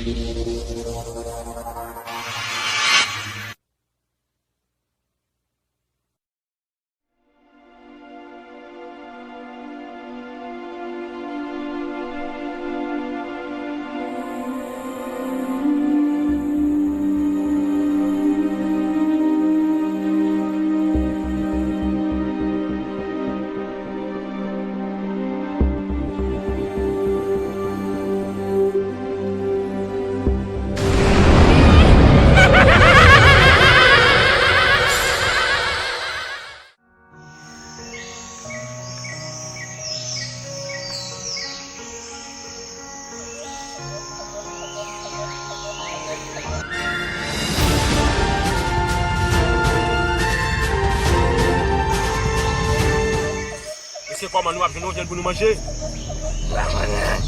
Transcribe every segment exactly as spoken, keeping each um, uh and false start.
Mesye, kòman nou ap jwenn yon vyann pou nou manje? Mwen pa konnen.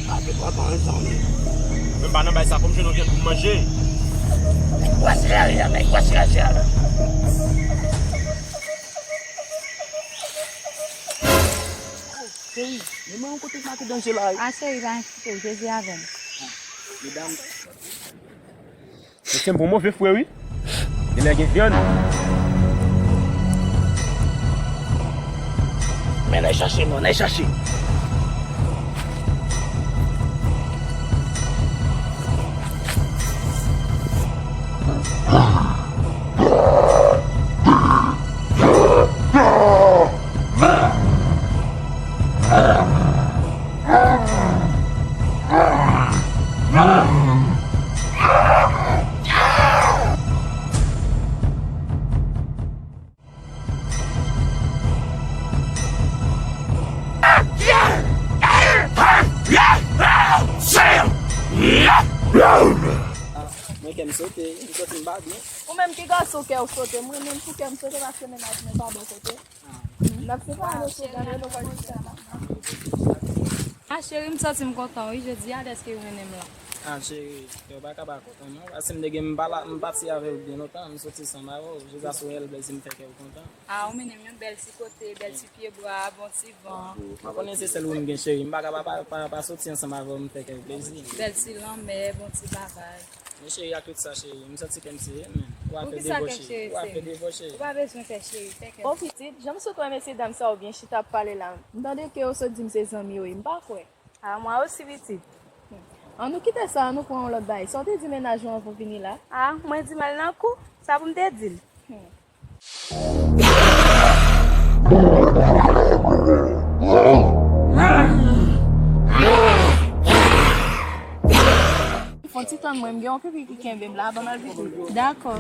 Pa gen pwoblèm, zanmi. Mwen pa nan bay sa, fò m jwenn yon vyann pou m manje. Wè se la, wè se la. Cheri, men mwen yon kote k make danje la, wi. A, cheri, pa enkyete w, Jezi avè m. Medam. Mesye, m pran move fre, wi. Genlè gen vyann. Men n al chache, non, n al chache. Mwen kè m sote, m santi m pa byen. Ou menm ki gason kè w sote, mwen menm pou kè m sote paske mennaj mwen pa bò kote. N ap separe sou gade nou pa jis la. A, cheri, m santi m kontan, wi, jodi a, dèske w mennen m la. A, cheri, yo pa ka pa kontan, non. Paske m te gen, m pa la, m pati avè w byen lontan, m soti ansanm avè w. Jodi a, se yon bèl plezi m fè kè w kontan. A, ou mennen m yon bèl ti kote, bèl ti pye bwa, bon ti van. Ou konnen se sèl ou m gen, cheri. M pa ka pa, pa, pa, pa soti ansanm avè w, m fè kè w plezi. Bèl ti lanmè, bon ti babay. Men cheri, ak tout sa, cheri, m santi kè m serye, men. Ou ap fè devò, cheri. Ou ap fè devò, cheri. Ou pa bezwen fè cheri, fè kè. Bon, pitit, jan m sot wè mesye dam sa yo byen chita ap pale la, m tande ke yo sot di m se zanmi yo ye, m pa kwè. A, mwen osi, pitit. An nou kite sa, an nou pran yon lòt bagay. Sa w te di mennaj ou anvan w vini la? A, mwen di m al nan kou. Sa pou m te di l? Fon ti tann mwen, m gen yon pipi ki kenbe m la, ban m al vite. Dakò.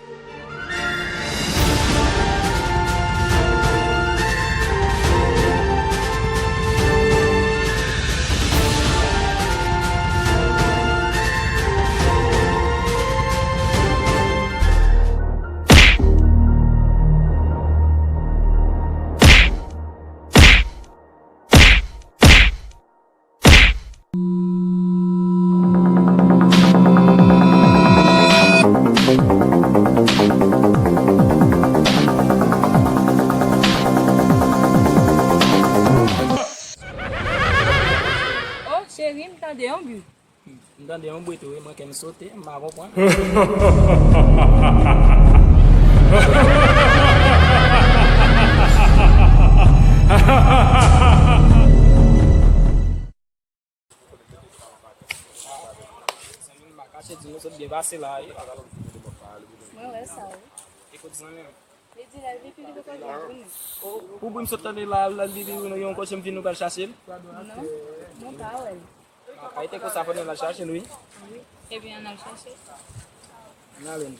Oh, cheri, m tande yon bri. M tande yon bri tou, wi, mwen kè m sote, m pa konprann. Zanmi m pa kache di nou sot byen pase la, wi. Mwen wè sa, wi. E kot zanmi m? Li di l al vin, li poko vin pou nou. Pou bri m sot tande la, la, li di nou yon kote m vin nou pral chache l. Non, mwen pa wè l. A, pa rete konsa, fò n al chache l, wi. Wi. Ebyen, ann al chache. Ann ale, non.